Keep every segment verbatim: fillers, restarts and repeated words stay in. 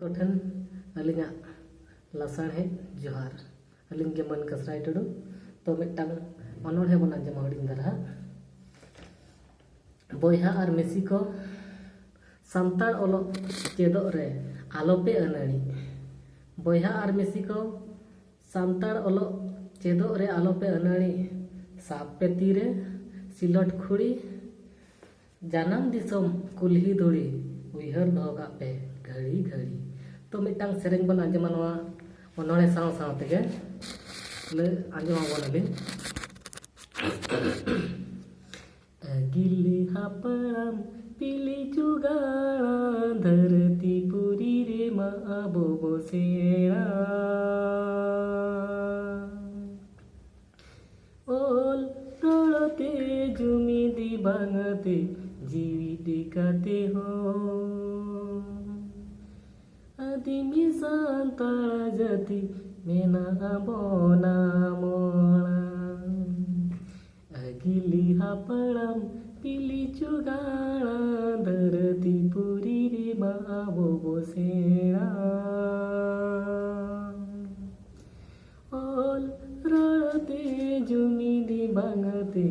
ᱠᱚᱴᱷᱮᱱ ᱟᱹᱞᱤᱧᱟᱜ ᱞᱟᱥᱟᱲᱦᱮᱫ ᱡᱚᱦᱟᱨ᱾ ᱟᱹᱞᱤᱧ ᱜᱮ ᱢᱟᱹᱱ ᱠᱟᱥᱨᱟᱭ ᱴᱩᱰᱩ᱾ ᱛᱚ ᱢᱤᱫᱴᱟᱝ ᱚᱱᱚᱬᱦᱮ ᱵᱚᱱ ᱟᱸᱡᱚᱢᱟ ᱦᱩᱰᱤᱧ ᱫᱷᱟᱨᱟ᱾ ᱵᱚᱭᱦᱟ ᱟᱨ ᱢᱤᱥᱤ ᱠᱚ, ᱥᱟᱱᱛᱟᱲ ᱚᱞᱚᱜ ᱪᱮᱫᱚᱜ ᱨᱮ ᱟᱞᱚᱯᱮ ᱟᱹᱱᱟᱹᱲᱤ᱾ ᱵᱚᱭᱦᱟ ᱟᱨ ᱢᱤᱥᱤ ᱠᱚ, ᱥᱟᱱᱛᱟᱲ ᱚᱞᱚᱜ ᱪᱮᱫᱚᱜ ᱨᱮ ᱟᱞᱚᱯᱮ ᱟᱹᱱᱟᱹᱲᱤ᱾ ᱥᱟᱵ ᱯᱮ ᱛᱤᱨᱮ ᱥᱤᱞᱚᱴ ᱠᱷᱩᱲᱤ, ᱡᱟᱱᱟᱢ ᱫᱤᱥᱚᱢ ᱠᱩᱞᱦᱤ ᱫᱷᱩᱲᱤ ᱩᱭᱦᱟᱹᱨ ᱫᱚᱦᱚ ᱠᱟᱜ ᱯᱮ ᱜᱷᱟᱹᱲᱤ ᱜᱷᱟᱹᱲᱤ᱾ ᱛᱚ ᱢᱤᱫᱴᱟᱝ ᱥᱮᱨᱮᱧ ᱵᱚᱱ ᱟᱸᱡᱚᱢᱟ ᱱᱚᱣᱟ ᱚᱱᱚᱬᱦᱮ ᱥᱟᱶ ᱥᱟᱶ ᱛᱮᱜᱮ᱾ ᱞᱟᱹᱭ ᱟᱸᱡᱚᱢ ᱟᱵᱚᱱ ᱟᱹᱞᱤᱧ᱾ ᱟᱹᱜᱤᱞᱤ ᱦᱟᱯᱲᱟᱢ ᱯᱤᱞᱤᱪᱩ ᱜᱟᱲᱟ ᱫᱷᱟᱹᱨᱛᱤ ᱯᱩᱨᱤ ᱨᱮᱢᱟ ᱟᱵᱚ ᱵᱚ ᱥᱮᱬᱟ᱾ ᱚᱞ ᱨᱚᱲ ᱛᱮ ᱡᱩᱢᱤᱫ ᱵᱟᱝ ᱛᱮ ᱡᱤᱣᱤᱫ ᱠᱟᱛᱮ ᱦᱚᱸ ᱟᱹᱫᱤᱢᱤ ᱥᱟᱱᱛᱟᱲ ᱡᱟᱹᱛᱤ ᱢᱮᱱᱟᱜ ᱵᱚᱱᱟ ᱢᱚᱲᱟ᱾ ᱟᱹᱜᱤᱞᱤ ᱦᱟᱯᱲᱟᱢ ᱯᱤᱞᱤᱪᱩ ᱜᱟᱲᱟ ᱫᱷᱟᱹᱨᱛᱤ ᱯᱩᱨᱤ ᱨᱮᱢᱟ ᱟᱵᱚ ᱵᱚ ᱥᱮᱬᱟ᱾ ᱚᱞ ᱨᱚᱲ ᱛᱮ ᱡᱩᱢᱤᱫ ᱵᱟᱝ ᱛᱮ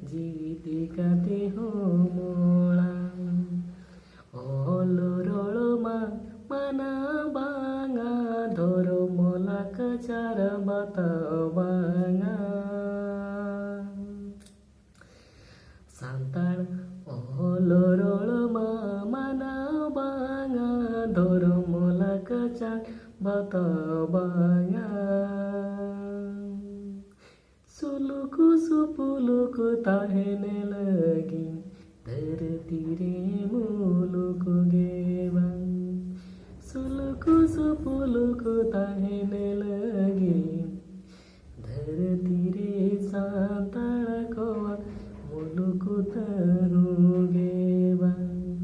ᱡᱤᱣᱤᱫ ᱠᱟᱛᱮ ᱦᱚᱸ ᱢᱚᱲᱟ᱾ ᱚᱞ ᱨᱚᱲ ᱢᱟ ᱢᱟᱱᱟ ᱵᱟᱝᱟ, ᱫᱷᱚᱨᱚᱢ ᱞᱟᱠᱪᱟᱨ ᱵᱟᱛᱟᱣ ᱵᱟᱝᱟ᱾ ᱥᱟᱱᱛᱟᱲ ᱚᱞ ᱨᱚᱲ ᱢᱟ ᱢᱟᱱᱟ ᱵᱟᱝᱟ, ᱫᱷᱚᱨᱚᱢ ᱞᱟᱠᱪᱟᱨ ᱵᱟᱛᱟᱣ ᱵᱟᱝᱟ᱾ ᱥᱩᱞᱩᱠ ᱥᱩᱯᱩᱞᱩᱠ ᱛᱟᱦᱮᱱ ᱞᱟᱹᱜᱤᱫ ᱫᱷᱟᱹᱨᱛᱤ ᱨᱮ ᱢᱩᱞᱩᱠ ᱜᱮ ᱵᱟᱝ᱾ ᱥᱩᱞᱩᱠ ᱥᱩᱯᱩᱞᱩᱠ ᱛᱟᱦᱮᱱ ᱞᱟᱹᱜᱤᱫ ᱫᱷᱟᱹᱨᱛᱤ ᱨᱮ ᱥᱟᱱᱛᱟᱲ ᱠᱚᱣᱟᱜ ᱢᱩᱞᱩᱠ ᱛᱟᱹᱨᱩ ᱜᱮ ᱵᱟᱝ᱾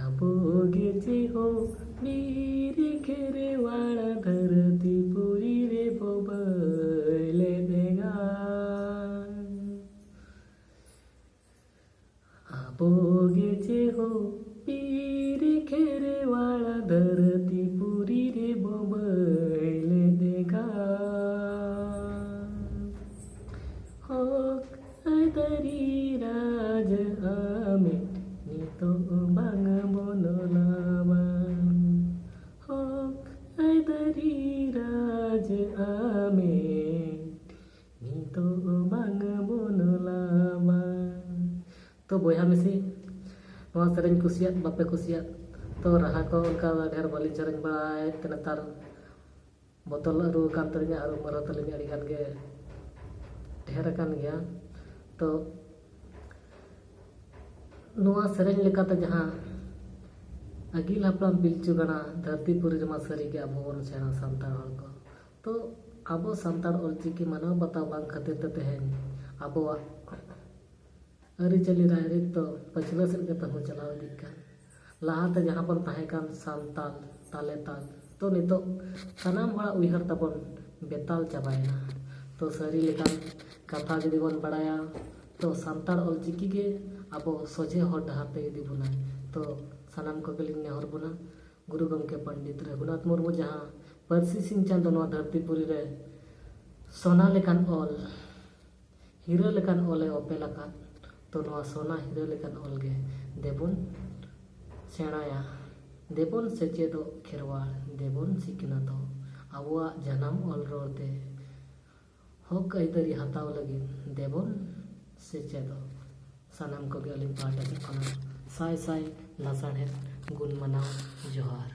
ᱟᱵᱚ ᱜᱮ ᱪᱮ ᱦᱳ ᱵᱤᱨ ᱠᱷᱮᱨᱣᱟᱲ ᱫᱷᱟᱹᱨᱛᱤ ᱯᱩᱨᱤ ᱨᱮ ᱵᱚ ᱵᱟᱹᱭ ᱞᱮᱫᱮᱜᱟ᱾ ᱟᱵᱚ ᱜᱮ ᱪᱮ ᱦᱳ ᱵᱤᱨ ᱠᱷᱮᱨᱣᱟᱲ ᱫᱷᱟᱹᱨᱛᱤ ᱟᱢᱮ ᱱᱤᱛᱚᱜ ᱵᱟᱝ ᱵᱚᱱ ᱞᱟᱵᱟ᱾ ᱛᱚ ᱵᱚᱭᱦᱟ ᱢᱤᱥᱤ, ᱱᱚᱣᱟ ᱥᱮᱨᱮᱧ ᱠᱩᱥᱤᱭᱟᱜ ᱵᱟᱯᱮ ᱠᱩᱥᱤᱭᱟᱜ, ᱛᱚ ᱨᱟᱦᱟ ᱠᱚ ᱚᱱᱠᱟ ᱰᱷᱮᱨ ᱵᱟᱹᱞᱤᱧ ᱥᱮᱨᱮᱧ ᱵᱟᱲᱟᱭᱮᱫ ᱛᱮ ᱱᱮᱛᱟᱨ ᱵᱚᱛᱚᱞ ᱟᱹᱨᱩ ᱟᱠᱟᱱ ᱛᱟᱹᱞᱤᱧᱟ ᱟᱨ ᱩᱢᱮᱨ ᱦᱚᱸ ᱛᱟᱹᱞᱤᱧ ᱟᱹᱰᱤ ᱜᱟᱱ ᱜᱮ ᱰᱷᱮᱨ ᱟᱠᱟᱱ ᱜᱮᱭᱟ᱾ ᱛᱚ ᱱᱚᱣᱟ ᱥᱮᱨᱮᱧ ᱞᱮᱠᱟᱛᱮ ᱡᱟᱦᱟᱸ ᱟᱹᱜᱤᱞ ᱦᱟᱯᱲᱟᱢ ᱯᱤᱞᱪᱩ ᱜᱟᱲᱟ ᱫᱷᱟᱹᱨᱛᱤ ᱯᱩᱨᱤ ᱨᱮᱢᱟ ᱥᱟᱹᱨᱤ ᱜᱮ ᱟᱵᱚ ᱵᱚᱱ ᱥᱮᱬᱟ ᱥᱟᱱᱛᱟᱲ ᱦᱚᱲ ᱠᱚ᱾ ᱛᱚ ᱟᱵᱚ ᱥᱟᱱᱛᱟᱲ ᱚᱞᱪᱤᱠᱤ ᱢᱟᱱᱟᱣ ᱵᱟᱛᱟᱣ ᱵᱟᱝ ᱠᱷᱟᱹᱛᱤᱨ ᱛᱮ ᱛᱮᱦᱮᱧ ᱟᱵᱚᱣᱟᱜ ᱟᱹᱨᱤᱪᱟᱹᱞᱤ ᱨᱟᱭᱨᱤᱛ ᱫᱚ ᱯᱟᱹᱪᱷᱞᱟᱹ ᱥᱮᱫ ᱜᱮ ᱛᱟᱵᱚ ᱪᱟᱞᱟᱣ ᱤᱫᱤᱜ ᱠᱟᱱ᱾ ᱞᱟᱦᱟᱛᱮ ᱡᱟᱦᱟᱸ ᱵᱚᱱ ᱛᱟᱦᱮᱸ ᱠᱟᱱ ᱥᱟᱱᱛᱟᱞ, ᱛᱟᱞᱮ ᱛᱟᱞ, ᱛᱚ ᱱᱤᱛᱚᱜ ᱥᱟᱱᱟᱢ ᱦᱚᱲᱟᱜ ᱩᱭᱦᱟᱹᱨ ᱛᱟᱵᱚᱱ ᱵᱮᱛᱟᱞ ᱪᱟᱵᱟᱭᱮᱱᱟ᱾ ᱛᱚ ᱥᱟᱹᱨᱤ ᱞᱮᱠᱟᱱ ᱠᱟᱛᱷᱟ ᱡᱩᱫᱤ ᱵᱚᱱ ᱵᱟᱲᱟᱭᱟ, ᱛᱚ ᱥᱟᱱᱛᱟᱲ ᱚᱞᱪᱤᱠᱤ ᱜᱮ ᱟᱵᱚ ᱥᱚᱡᱷᱮ ᱦᱚᱨ ᱰᱟᱦᱟᱨ ᱛᱮ ᱤᱫᱤ ᱵᱚᱱᱟᱭ᱾ ᱛᱚ ᱥᱟᱱᱟᱢ ᱠᱚᱜᱮᱞᱤᱧ ᱱᱮᱦᱚᱨ ᱵᱚᱱᱟ, ᱜᱩᱨᱩ ᱜᱚᱢᱠᱮ ᱯᱚᱱᱰᱤᱛ ᱨᱚᱜᱷᱩᱱᱟᱛᱷ ᱢᱩᱨᱢᱩ ᱡᱟᱦᱟᱸ ᱯᱟᱹᱨᱥᱤ ᱥᱤᱧ ᱪᱟᱸᱫᱚ ᱱᱚᱣᱟ ᱫᱷᱟᱹᱨᱛᱤ ᱯᱩᱨᱤ ᱨᱮ ᱥᱚᱱᱟ ᱞᱮᱠᱟᱱ ᱚᱞ, ᱦᱤᱨᱟᱹ ᱞᱮᱠᱟᱱ ᱚᱞᱮ ᱚᱯᱮᱞ ᱟᱠᱟᱫ, ᱛᱚ ᱱᱚᱣᱟ ᱥᱚᱱᱟ ᱦᱤᱨᱟᱹ ᱞᱮᱠᱟᱱ ᱚᱞ ᱜᱮ ᱫᱮᱵᱚᱱ ᱥᱮᱬᱟᱭᱟ, ᱫᱮᱵᱚᱱ ᱥᱮᱪᱮᱫᱚᱜ ᱠᱷᱮᱨᱣᱟᱲ, ᱫᱮᱵᱚᱱ ᱥᱤᱠᱷᱱᱟᱹᱛᱚᱜ ᱟᱵᱚᱣᱟᱜ ᱡᱟᱱᱟᱢ ᱚᱞ ᱨᱚᱲ ᱛᱮ᱾ ᱦᱚᱠ ᱟᱹᱭᱫᱟᱹᱨᱤ ᱦᱟᱛᱟᱣ ᱞᱟᱹᱜᱤᱫ ᱫᱮᱵᱚᱱ ᱥᱮᱪᱮᱫᱚᱜ᱾ ᱥᱟᱱᱟᱢ ᱠᱚᱜᱮ ᱟᱹᱞᱤᱧ ᱯᱟᱦᱴᱟ ᱥᱮᱫ ᱠᱷᱚᱱᱟᱜ ᱥᱟᱭ ᱥᱟᱭ ᱞᱟᱥᱟᱲᱦᱮᱫ ᱜᱩᱱ ᱢᱟᱱᱟᱣ ᱡᱚᱦᱟᱨ᱾